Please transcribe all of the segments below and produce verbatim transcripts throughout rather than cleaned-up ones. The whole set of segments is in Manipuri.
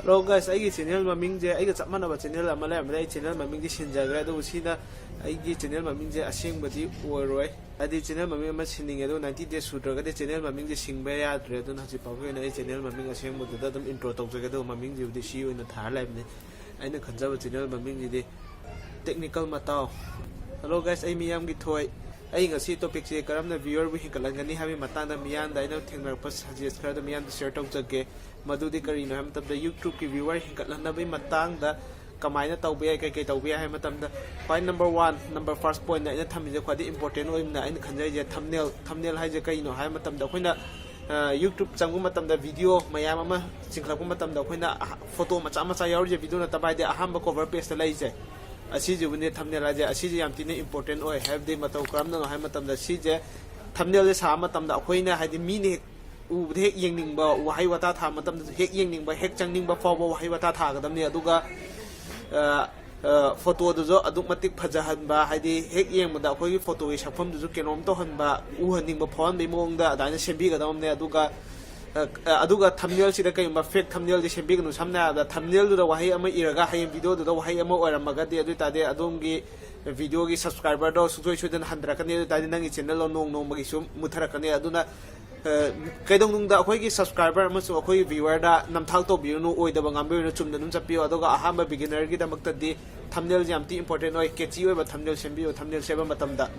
Hello guys, ꯑꯩꯒꯤ ꯆꯦꯅꯦꯜ ꯃꯃꯤꯡꯁꯦ ꯑꯩꯒ ꯆꯞ ꯃꯥꯟꯅꯕ ꯆꯦꯅꯦꯜ ꯑꯃ ꯂꯩꯔꯝꯕꯗ ꯑꯩ ꯆꯦꯅꯦꯜ ꯃꯃꯤꯡꯗꯤ ꯁꯤꯟꯖꯈ꯭ꯔꯦ, ꯑꯗꯨꯕꯨ ꯁꯤꯅ ꯑꯩꯒꯤ ꯆꯦꯅꯦꯜ ꯃꯃꯤꯡꯁꯦ ꯑꯁꯦꯡꯕꯗꯤ ꯑꯣꯏꯔꯣꯏ꯫ ꯍꯥꯏꯗꯤ ꯆꯦꯅꯦꯜ ꯃꯃꯤꯡ ꯑꯃ ꯁꯤꯟꯅꯤꯡꯉꯦ, ꯑꯗꯨ ninety days ꯁꯨꯗ꯭ꯔꯒꯗꯤ ꯆꯦꯅꯦꯜ ꯃꯃꯤꯡꯁꯦ ꯁꯤꯡꯕ ꯌꯥꯗ꯭ꯔꯦ꯫ ꯑꯗꯨꯅ ꯍꯧꯖꯤꯛ ꯐꯥꯎꯒꯤ ꯑꯣꯏꯅ ꯑꯩ ꯆꯦꯅꯦꯜ ꯃꯃꯤꯡ ꯑꯁꯦꯡꯕꯗꯨꯗ ꯑꯗꯨꯝ intro ꯇꯧꯖꯒꯦ, ꯑꯗꯨꯒ ꯃꯃꯤꯡꯁꯤꯕꯨꯗꯤ ꯁꯤ ꯑꯣꯏꯅ ꯊꯥꯔ ꯂꯩꯕꯅꯤ꯫ ꯑꯩꯅ ꯈꯟꯖꯕ ꯆꯦꯅꯦꯜ ꯃꯃꯤꯡꯁꯤꯗꯤ Technical ꯃꯇꯥꯎ꯫ Hello guys, ꯑꯩ ꯃꯤꯌꯥꯝꯒꯤ ꯊꯣꯏ꯫ ꯑꯩ ꯉꯁꯤ ꯇꯣꯄꯤꯛꯁꯦ ꯀꯔꯝꯅ ꯚ꯭ꯌꯨꯋꯔꯕꯨ ꯍꯦꯟꯒꯠꯍꯟꯒꯅꯤ ꯍꯥꯏꯕꯒꯤ ꯃꯇꯥꯡꯗ ꯃꯤꯌꯥꯝꯗ ꯑꯩꯅ ꯊꯦꯡꯅꯔꯛꯄ ꯁꯖꯦꯁ ꯈꯔꯗꯣ ꯃꯤꯌꯥꯝꯗ ꯁꯤꯌꯔ ꯇꯧꯖꯒꯦ꯫ ꯃꯗꯨꯗꯤ ꯀꯔꯤꯅꯣ ꯍꯥꯏꯕ ꯃꯇꯝꯗ, ꯌꯨꯇ꯭ꯌꯨꯕꯀꯤ ꯚ꯭ꯌꯨꯋꯔ ꯍꯦꯟꯒꯠꯍꯟꯅꯕꯒꯤ ꯃꯇꯥꯡꯗ ꯀꯃꯥꯏꯅ ꯇꯧꯕ ꯌꯥꯏ, ꯀꯩ ꯀꯩ ꯇꯧꯕ ꯌꯥꯏ ꯍꯥꯏꯕ ꯃꯇꯝꯗ, ꯈ꯭ꯋꯥꯏ ꯅꯝꯕꯔ ꯋꯥꯟ, ꯅꯝꯕꯔ ꯐꯥꯔꯁ ꯄꯣꯏꯟꯗ ꯑꯩꯅ ꯊꯝꯃꯤꯁꯦ, ꯈ꯭ꯋꯥꯏꯗꯒꯤ ꯏꯝꯄꯣꯔꯇꯦꯟ ꯑꯣꯏꯅ ꯑꯩꯅ ꯈꯟꯖꯔꯤꯁꯦ ꯊꯝꯅꯦꯜ꯫ ꯊꯝꯅꯦꯜ ꯍꯥꯏꯁꯦ ꯀꯩꯅꯣ ꯍꯥꯏꯕ ꯃꯇꯝꯗ, ꯑꯩꯈꯣꯏꯅ ꯌꯨꯇ꯭ꯌꯨꯕ ꯆꯪꯕ ꯃꯇꯝꯗ ꯚꯤꯗꯤꯑꯣ ꯃꯌꯥꯝ ꯑꯃ ꯆꯤꯡꯈꯠꯂꯛꯄ ꯃꯇꯝꯗ ꯑꯩꯈꯣꯏꯅ ꯐꯣꯇꯣ ꯃꯆꯥ ꯃꯆꯥ ꯌꯥꯎꯔꯤꯁꯦ, ꯚꯤꯗꯤꯑꯣ ꯅꯠꯇꯕ, ꯍꯥꯏꯗꯤ ꯑꯍꯥꯟꯕ ꯀꯣꯚꯔ ꯄꯦꯖꯇ ꯂꯩꯔꯤꯁꯦ, ꯑꯁꯤꯁꯤꯕꯨꯅꯦ ꯊꯝꯅꯦꯜ ꯍꯥꯏꯁꯦ꯫ ꯑꯁꯤꯁꯦ ꯌꯥꯝ ꯊꯤꯅ ꯏꯝꯄꯣꯔꯇꯦꯟ ꯑꯣꯏ꯫ ꯍꯥꯏꯕꯗꯤ ꯃꯇꯧ ꯀꯔꯝꯅꯅꯣ ꯍꯥꯏꯕ ꯃꯇꯝꯗ, ꯁꯤꯁꯦ ꯊꯝꯅꯦꯜꯁꯦ ꯁꯥꯕ ꯃꯇꯝꯗ ꯑꯩꯈꯣꯏꯅ, ꯍꯥꯏꯗꯤ ꯃꯤꯅ ꯍꯦꯛ ꯎꯕꯗ ꯍꯦꯛ ꯌꯦꯡꯅꯤꯡꯕ, ꯋꯥꯍꯩ ꯋꯥꯇꯥ ꯊꯥꯕ ꯃꯇꯝꯗꯁꯨ ꯍꯦꯛ ꯌꯦꯡꯅꯤꯡꯕ, ꯍꯦꯛ ꯆꯪꯅꯤꯡꯕ ꯐꯥꯎꯕ ꯋꯥꯍꯩ ꯋꯥꯇꯥ ꯊꯥꯒꯗꯕꯅꯤ꯫ ꯑꯗꯨꯒ ꯐꯣꯇꯣꯗꯨꯁꯨ ꯑꯗꯨꯛ ꯃꯇꯤꯛ ꯐꯖꯍꯟꯕ, ꯍꯥꯏꯗꯤ ꯍꯦꯛ ꯌꯦꯡꯕꯗ ꯑꯩꯈꯣꯏꯒꯤ ꯐꯣꯇꯣꯒꯤ ꯁꯛꯐꯝꯗꯨꯁꯨ ꯀꯩꯅꯣꯝ ꯇꯧꯍꯟꯕ, ꯎꯍꯟꯅꯤꯡꯕ ꯐꯥꯎꯍꯟꯕꯒꯤ ꯃꯑꯣꯡꯗ ꯑꯗꯨꯃꯥꯏꯅ ꯁꯦꯝꯕꯤꯒꯗꯕꯅꯦ꯫ ꯑꯗꯨꯒ ꯑꯗꯨꯒ ꯊꯝꯅꯦꯜꯁꯤꯗ ꯀꯩꯒꯨꯝꯕ ꯐꯦꯛ ꯊꯝꯅꯦꯜꯗꯤ ꯁꯦꯝꯕꯤꯒꯅꯨ꯫ ꯁꯝꯅ ꯍꯥꯏꯔꯕꯗ ꯊꯝꯅꯦꯜꯗꯨꯗ ꯋꯥꯍꯩ ꯑꯃ ꯏꯔꯒ ꯍꯌꯦꯡ ꯚꯤꯗꯤꯑꯣꯗꯨꯗ ꯋꯥꯍꯩ ꯑꯃ ꯑꯣꯏꯔꯝꯃꯒꯗꯤ, ꯑꯗꯨ ꯑꯣꯏꯇꯥꯔꯗꯤ ꯑꯗꯣꯝꯒꯤ ꯚꯤꯗꯤꯑꯣꯒꯤ ꯁꯕꯁꯀ꯭ꯔꯥꯏꯕꯔꯗꯣ ꯁꯨꯡꯁꯣꯏ ꯁꯣꯏꯗꯅ ꯍꯟꯊꯔꯛꯀꯅꯤ꯫ ꯑꯗꯨ ꯑꯣꯏꯇꯥꯔꯗꯤ ꯅꯪꯒꯤ ꯆꯦꯅꯦꯜꯗꯣ ꯅꯣꯡ ꯅꯣꯡꯃꯒꯤ ꯁꯨꯝ ꯃꯨꯠꯊꯔꯛꯀꯅꯤ꯫ ꯑꯗꯨꯅ ꯀꯩꯗꯧꯅꯨꯡꯗ ꯑꯩꯈꯣꯏꯒꯤ ꯁꯕꯁꯀ꯭ꯔꯥꯏꯕꯔ ꯑꯃꯁꯨꯡ ꯑꯩꯈꯣꯏꯒꯤ ꯚ꯭ꯌꯨꯋꯔꯗ ꯅꯝꯊꯥꯛ ꯇꯧꯕꯤꯔꯨꯅꯨ, ꯑꯣꯏꯗꯕ ꯉꯥꯡꯕꯤꯔꯨꯅꯨ, ꯆꯨꯝꯅ ꯑꯗꯨꯝ ꯆꯠꯄꯤꯌꯨ꯫ ꯑꯗꯨꯒ ꯑꯍꯥꯟꯕ ꯕꯤꯒꯤꯅꯔꯒꯤꯗꯃꯛꯇꯗꯤ ꯊꯝꯅꯦꯜꯁꯦ ꯌꯥꯝ ꯊꯤ ꯏꯝꯄꯣꯔꯇꯦꯟ ꯑꯣꯏ꯫ ꯀꯦꯆꯤ ꯑꯣꯏꯕ ꯊꯝꯅꯦꯜ ꯁꯦꯝꯕꯤꯌꯨ ꯊꯝꯅꯦꯜ ꯁꯦꯝꯕ ꯃꯇꯝꯗ꯫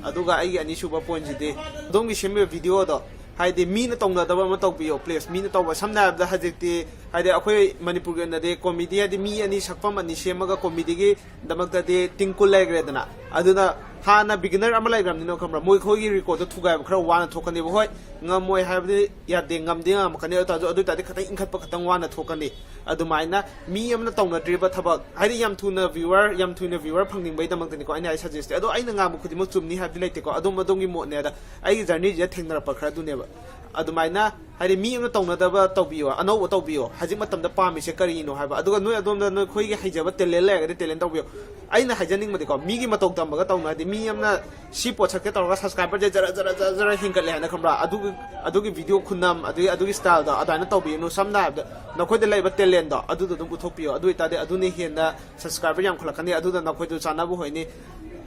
ꯑꯗꯨꯒ ꯑꯩꯒꯤ ꯑꯅꯤꯁꯨꯕ ꯄꯣꯏꯟꯁꯤꯗꯤ, ꯑꯗꯣꯝꯒꯤ ꯁꯦꯝꯕꯤꯕ ꯚꯤꯗꯤꯑꯣꯗꯣ, ꯍꯥꯏꯗꯤ ꯃꯤꯅ ꯇꯧꯅꯗꯕ ꯑꯃ ꯇꯧꯕꯤꯌꯣ ꯄ꯭ꯂꯤꯁ꯫ ꯃꯤꯅ ꯇꯧꯕ, ꯁꯝꯅ ꯍꯥꯏꯔꯕꯗ ꯍꯧꯖꯤꯛꯇꯤ, ꯍꯥꯏꯗꯤ ꯑꯩꯈꯣꯏ ꯃꯅꯤꯄꯨꯔꯒꯤ ꯑꯣꯏꯅꯗꯤ ꯀꯣꯃꯦꯗꯤ ꯍꯥꯏꯗꯤ ꯃꯤ ꯑꯅꯤ ꯁꯛꯐꯝ ꯑꯅꯤ ꯁꯦꯝꯃꯒ ꯀꯣꯃꯦꯗꯤꯒꯤꯗꯃꯛꯇꯗꯤ ꯇꯤꯡ ꯀꯨꯟ ꯂꯩꯈ꯭ꯔꯦꯗꯅ꯫ ꯑꯗꯨꯅ ꯍꯥꯟꯅ ꯕꯤꯒꯤꯅꯔ ꯑꯃ ꯂꯩꯈ꯭ꯔꯕꯅꯤꯅ, ꯈꯪꯕ꯭ꯔꯥ, ꯃꯣꯏꯈꯣꯏꯒꯤ ꯔꯦꯀꯣꯔꯗꯇꯣ ꯊꯨꯒꯥꯏꯕ ꯈꯔ ꯋꯥꯅ ꯊꯣꯛꯀꯅꯦꯕ꯫ ꯍꯣꯏ, ꯉꯝꯃꯣꯏ ꯍꯥꯏꯕꯗꯤ ꯌꯥꯗꯦ, ꯉꯝꯗꯤ ꯉꯝꯃꯛꯀꯅꯤ꯫ ꯑꯗꯨ ꯑꯣꯏꯇꯥꯔꯁꯨ, ꯑꯗꯨ ꯑꯣꯏꯇꯥꯔꯗꯤ ꯈꯤꯇꯪ ꯏꯟꯈꯠꯄ ꯈꯤꯇꯪ ꯋꯥꯅ ꯊꯣꯛꯀꯅꯤ꯫ ꯑꯗꯨꯃꯥꯏꯅ ꯃꯤ ꯑꯃꯅ ꯇꯧꯅꯗ꯭ꯔꯤꯕ ꯊꯕꯛ, ꯍꯥꯏꯗꯤ ꯌꯥꯝ ꯊꯨꯅ ꯚ꯭ꯌꯨꯋꯔ, ꯌꯥꯝ ꯊꯨꯅ ꯚ꯭ꯌꯨꯋꯔ ꯐꯪꯅꯤꯡꯕꯩꯗꯃꯛꯇꯅꯤꯀꯣ ꯑꯩꯅ ꯍꯥꯏ ꯁꯖꯦꯁꯇꯤ꯫ ꯑꯗꯣ ꯑꯩꯅ ꯉꯥꯡꯕ ꯈꯨꯗꯤꯡꯃꯛ ꯆꯨꯝꯅꯤ ꯍꯥꯏꯕꯗꯤ ꯂꯩꯇꯦꯀꯣ, ꯑꯗꯣꯝ ꯑꯗꯣꯝꯒꯤ ꯃꯣꯠꯅꯦ꯫ ꯑꯗ ꯑꯩꯒꯤ ꯖꯔꯅꯤꯁꯤꯗ ꯊꯦꯡꯅꯔꯛꯄ ꯈꯔꯗꯨꯅꯦꯕ꯫ ꯑꯗꯨꯃꯥꯏꯅ ꯍꯥꯏꯗꯤ ꯃꯤ ꯑꯃꯅ ꯇꯧꯅꯗꯕ ꯇꯧꯕꯤꯌꯣ, ꯑꯅꯧꯕ ꯇꯧꯕꯤꯌꯣ, ꯍꯧꯖꯤꯛ ꯃꯇꯝꯗ ꯄꯥꯝꯃꯤꯁꯦ ꯀꯔꯤꯅꯣ ꯍꯥꯏꯕ꯫ ꯑꯗꯨꯒ ꯅꯣꯏ ꯑꯗꯣꯝꯗ ꯅꯈꯣꯏꯒꯤ ꯍꯩꯖꯕ talent ꯂꯩꯔꯒꯗꯤ talent ꯇꯧꯕꯤꯌꯣ꯫ ꯑꯩꯅ ꯍꯥꯏꯖꯅꯤꯡꯕꯗꯤꯀꯣ, ꯃꯤꯒꯤ ꯃꯇꯧ ꯇꯝꯕꯒ ꯇꯧꯅꯣ꯫ ꯍꯥꯏꯗꯤ ꯃꯤ ꯑꯃꯅ ꯁꯤ ꯄꯣꯠꯁꯛꯁꯦ ꯇꯧꯔꯒ subscriberꯁꯦ ꯖꯔ ꯖꯔ ꯖꯔ ꯖꯔ ꯍꯦꯟꯒꯠꯂꯦ ꯍꯥꯏꯅ ꯈꯪꯕ꯭ꯔꯥ? ꯑꯗꯨꯒꯤ ꯑꯗꯨꯒꯤ video ꯈꯨꯅꯝ, ꯑꯗꯨꯒꯤ ꯑꯗꯨꯒꯤ styleꯗꯣ ꯑꯗꯨꯃꯥꯏꯅ ꯇꯧꯕꯤꯒꯅꯨ꯫ ꯁꯝꯅ ꯍꯥꯏꯔꯕꯗ ꯅꯈꯣꯏꯗ ꯂꯩꯕ talentꯗꯣ ꯑꯗꯨꯗꯣ ꯑꯗꯨꯝ ꯎꯠꯊꯣꯛꯄꯤꯌꯣ꯫ ꯑꯗꯨ ꯑꯣꯏꯇꯥꯔꯗꯤ ꯑꯗꯨꯅ ꯍꯦꯟꯅ subscriber ꯌꯥꯝꯈꯠꯂꯛꯀꯅꯤ, ꯑꯗꯨꯅ ꯅꯈꯣꯏꯗ ꯆꯥꯟꯅꯕ ꯑꯣꯏꯅꯤ꯫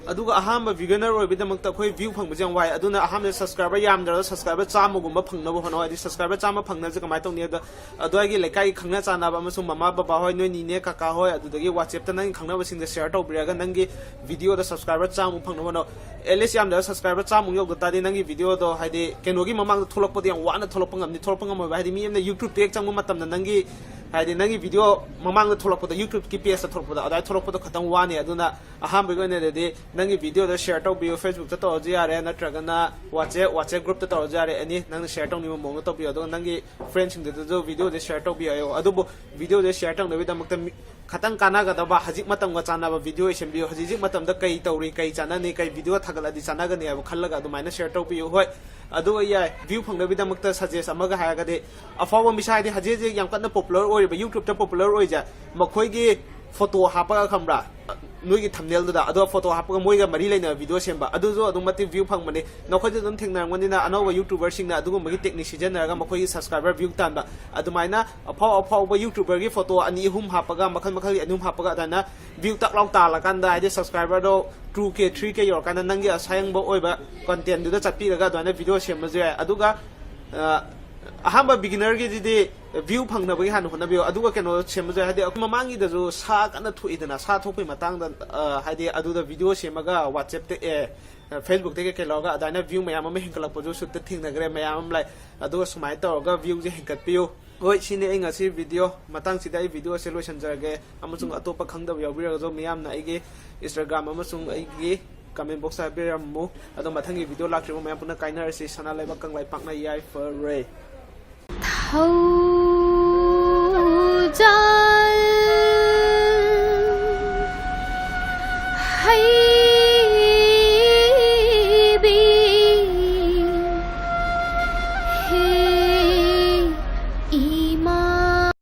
ꯑꯗꯨꯒ ꯑꯍꯥꯟꯕ beginner ꯑꯣꯏꯕꯒꯤꯗꯃꯛꯇ ꯑꯩꯈꯣꯏ view ꯐꯪꯕꯁꯦ ꯌꯥꯝ ꯋꯥꯏ꯫ ꯑꯗꯨꯅ ꯑꯍꯥꯟꯕꯗ subscriber ꯌꯥꯝꯗ꯭ꯔꯕꯗ subscriber ꯆꯥꯝꯃꯒꯨꯝꯕ ꯐꯪꯅꯕ ꯍꯣꯠꯅꯧ꯫ ꯍꯥꯏꯗꯤ subscriber ꯆꯥꯝꯃ ꯐꯪꯅꯕꯁꯦ ꯀꯃꯥꯏꯅ ꯇꯧꯅꯤ ꯍꯥꯏꯕꯗ, ꯑꯗꯨꯋꯥꯏꯒꯤ ꯂꯩꯀꯥꯏꯒꯤ ꯈꯪꯅ ꯆꯥꯟꯅꯕ ꯑꯃꯁꯨꯡ ꯃꯃꯥ ꯕꯕꯥ ꯍꯣꯏ, ꯅꯣꯏ ꯅꯤꯅꯦ ꯀꯀꯥ ꯍꯣꯏ, ꯑꯗꯨꯗꯒꯤ WhatsAppꯇ ꯅꯪꯒꯤ ꯈꯪꯅꯕꯁꯤꯡꯗ share ꯇꯧꯕꯤꯔꯒ ꯅꯪꯒꯤ videoꯗ subscriber ꯆꯥꯝꯃꯃꯨꯛ ꯐꯪꯅꯕ ꯍꯣꯠꯅꯧ꯫ At least ꯌꯥꯝꯗ꯭ꯔꯕꯗ subscriber ꯆꯥꯝꯃꯃꯨꯛ ꯌꯧꯗ ꯇꯥꯔꯗꯤ ꯅꯪꯒꯤ videoꯗꯣ ꯍꯥꯏꯗꯤ ꯀꯩꯅꯣꯒꯤ ꯃꯃꯥꯡꯗ ꯊꯣꯛꯂꯛꯄꯗ ꯌꯥꯝ ꯋꯥꯅ ꯊꯣꯛꯂꯛꯄ ꯉꯝꯅꯤ, ꯊꯣꯛꯂꯛꯄ ꯉꯝꯃꯣꯏꯕ꯫ ꯍꯥꯏꯗꯤ ꯃꯤ ꯑꯃꯅ YouTubeꯇ ꯍꯦꯛ ꯆꯪꯕ ꯃꯇꯝꯗ ꯅꯪꯒꯤ ꯍꯥꯏꯗꯤ ꯅꯪꯒꯤ video ꯃꯃꯥꯡꯗ ꯊꯣꯛꯂꯛꯄꯗ, YouTubeꯀꯤ pageꯇ ꯊꯣꯛꯂꯛꯄꯗ ꯑꯗꯨꯃꯥꯏꯅ ꯊꯣꯛꯂꯛꯄꯗꯣ ꯈꯇꯪ ꯋꯥꯅꯤ꯫ ꯑꯗꯨꯅ ꯑꯍꯥꯟꯕꯒꯤ ꯑꯣꯏꯅꯗꯤ ꯅꯪꯒꯤ videoꯗ share ꯇꯧꯕꯤꯌꯨ, Facebookꯇ ꯇꯧꯔꯁꯨ ꯌꯥꯔꯦ, ꯅꯠꯇ꯭ꯔꯒꯅ WhatsApp WhatsApp groupꯇ ꯇꯧꯔꯁꯨ ꯌꯥꯔꯦ, any ꯅꯪꯅ share ꯇꯧꯅꯤꯡꯕ ꯃꯑꯣꯡꯗ ꯇꯧꯕꯤꯌꯨ꯫ ꯑꯗꯨꯒ ꯅꯪꯒꯤ friendꯁꯤꯡꯗꯨꯗꯁꯨ videoꯁꯦ share ꯇꯧꯕꯤꯌꯨ꯫ ꯑꯗꯨꯕꯨ videoꯁꯦ share ꯇꯧꯅꯕꯒꯤꯗꯃꯛꯇ ꯃꯤ-, ꯈꯇꯪ ꯀꯥꯟꯅꯒꯗꯕ, ꯍꯧꯖꯤꯛ ꯃꯇꯝꯒ ꯆꯥꯟꯅꯕ video ꯁꯦꯝꯕꯤꯌꯨ꯫ ꯍꯧꯖꯤꯛ ꯍꯧꯖꯤꯛ ꯃꯇꯝꯗ ꯀꯩ ꯇꯧꯔꯤ, ꯀꯩ ꯆꯥꯟꯅꯅꯤ, ꯀꯩ video ꯊꯥꯒꯠꯂꯗꯤ ꯆꯥꯟꯅꯒꯅꯤ ꯍꯥꯏꯕ ꯈꯜꯂꯒ ꯑꯗꯨꯃꯥꯏꯅ share ꯇꯧꯕꯤꯌꯨ꯫ ꯍꯣꯏ, ꯑꯗꯨꯒ ꯌꯥꯏ, view ꯐꯪꯅꯕꯒꯤꯗꯃꯛꯇ suggest ꯑꯃꯒ ꯍꯥꯏꯔꯒꯗꯤ, ꯑꯐꯥꯎꯕ ꯃꯤꯁꯛ ꯍꯥꯏꯗꯤ ꯍꯧꯖꯤꯛ ꯍꯧꯖꯤꯛ ꯌꯥꯝ ꯀꯟꯅ popular ꯑꯣꯏꯔꯤꯕ, YouTubeꯇ popular ꯑꯣꯏꯁꯦ, ꯃꯈꯣꯏꯒꯤ photo ꯍꯥꯞꯄꯒ ꯈꯪꯕ꯭ꯔꯥ, ꯅꯣꯏꯒꯤ thumbnailꯗꯨꯗ ꯑꯗꯣ photo ꯍꯥꯞꯄꯒ ꯃꯣꯏꯒ ꯃꯔꯤ ꯂꯩꯅꯕ video ꯁꯦꯝꯕ, ꯑꯗꯨꯁꯨ ꯑꯗꯨꯝ ꯃꯇꯤꯛ view ꯐꯪꯕꯅꯤ꯫ ꯅꯈꯣꯏꯁꯨ ꯑꯗꯨꯝ ꯊꯦꯡꯅꯔꯝꯒꯅꯤꯅ, ꯑꯅꯧꯕ YouTuberꯁꯤꯡꯅ ꯑꯗꯨꯒꯨꯝꯕꯒꯤ technique ꯁꯤꯖꯤꯟꯅꯔꯒ ꯃꯈꯣꯏꯒꯤ subscriber view ꯇꯥꯟꯕ꯫ ꯑꯗꯨꯃꯥꯏꯅ ꯑꯐꯥꯎ ꯑꯐꯥꯎꯕ YouTuberꯒꯤ photo ꯑꯅꯤ ꯑꯍꯨꯝ ꯍꯥꯞꯄꯒ, ꯃꯈꯜ ꯃꯈꯜꯒꯤ ꯑꯅꯤ ꯑꯍꯨꯝ ꯍꯥꯞꯄꯒ, ꯑꯗꯨꯃꯥꯏꯅ view ꯇꯛ ꯂꯥꯎ ꯇꯥꯜꯂꯀꯥꯟꯗ, ꯍꯥꯏꯗꯤ subscriberꯗꯣ two K three K ꯌꯧꯔꯀꯥꯟꯗ ꯅꯪꯒꯤ ꯑꯁꯦꯡꯕ ꯑꯣꯏꯕ contentꯗꯨꯗ ꯆꯠꯄꯤꯔꯒ ꯑꯗꯨꯃꯥꯏꯅ video ꯁꯦꯝꯕꯁꯨ ꯌꯥꯏ꯫ ꯑꯗꯨꯒ ꯑ, ꯑꯍꯥꯟꯕ beginnerꯒꯤꯗꯤ view ꯐꯪꯅꯕꯒꯤ ꯍꯥꯟꯅ ꯍꯣꯠꯅꯕꯤꯌꯨ꯫ ꯑꯗꯨꯒ ꯀꯩꯅꯣ ꯁꯦꯝꯕꯁꯨ ꯌꯥꯏ꯫ ꯍꯥꯏꯗꯤ ꯑꯩꯈꯣꯏ ꯃꯃꯥꯡꯒꯤꯗꯁꯨ ꯁꯥ ꯀꯟꯅ ꯊꯣꯛꯏꯗꯅ, ꯁꯥ ꯊꯣꯛꯄꯒꯤ ꯃꯇꯥꯡꯗ, ꯑ, ꯍꯥꯏꯗꯤ ꯑꯗꯨꯗ video ꯁꯦꯝꯃꯒ WhatsAppꯇ, ꯑꯦ, Facebookꯇ ꯀꯩꯀꯩ ꯂꯧꯔꯒ ꯑꯗꯨꯃꯥꯏꯅ view ꯃꯌꯥꯝ ꯑꯃ ꯍꯦꯟꯒꯠꯂꯛꯄꯁꯨ ꯁꯨꯠꯇ ꯊꯦꯡꯅꯈ꯭ꯔꯦ, ꯃꯌꯥꯝ ꯑꯃ ꯂꯩ꯫ ꯑꯗꯨꯒ ꯁꯨꯃꯥꯏꯅ ꯇꯧꯔꯒ viewꯁꯦ ꯍꯦꯟꯒꯠꯄꯤꯌꯨ꯫ ꯍꯣꯏ, ꯁꯤꯅꯤ ꯑꯩ ꯉꯁꯤ video꯫ ꯃꯇꯥꯡꯁꯤꯗ ꯑꯩ videoꯁꯦ ꯂꯣꯏꯁꯤꯟꯖꯔꯒꯦ꯫ ꯑꯃꯁꯨꯡ ꯑꯇꯣꯞꯄ ꯈꯪꯗꯕ ꯌꯥꯎꯕꯤꯔꯒꯁꯨ ꯃꯤꯌꯥꯝꯅ ꯑꯩꯒꯤ Instagram ꯑꯃꯁꯨꯡ ꯑꯩꯒꯤ comment boxꯇ ꯍꯥꯏꯕꯤꯔꯝꯃꯨ꯫ ꯑꯗꯣ ꯃꯊꯪꯒꯤ video ꯂꯥꯛꯇ꯭ꯔꯤꯕ ꯃꯌꯥꯝ ꯄꯨꯟꯅ ꯀꯥꯏꯅꯔꯁꯤ꯫ ꯁꯅꯥ ꯂꯩꯕꯥꯛ ꯀꯪꯂꯩꯄꯥꯛꯅ ꯌꯥꯏꯐꯔꯦ꯫ ꯊꯧꯖꯥꯜ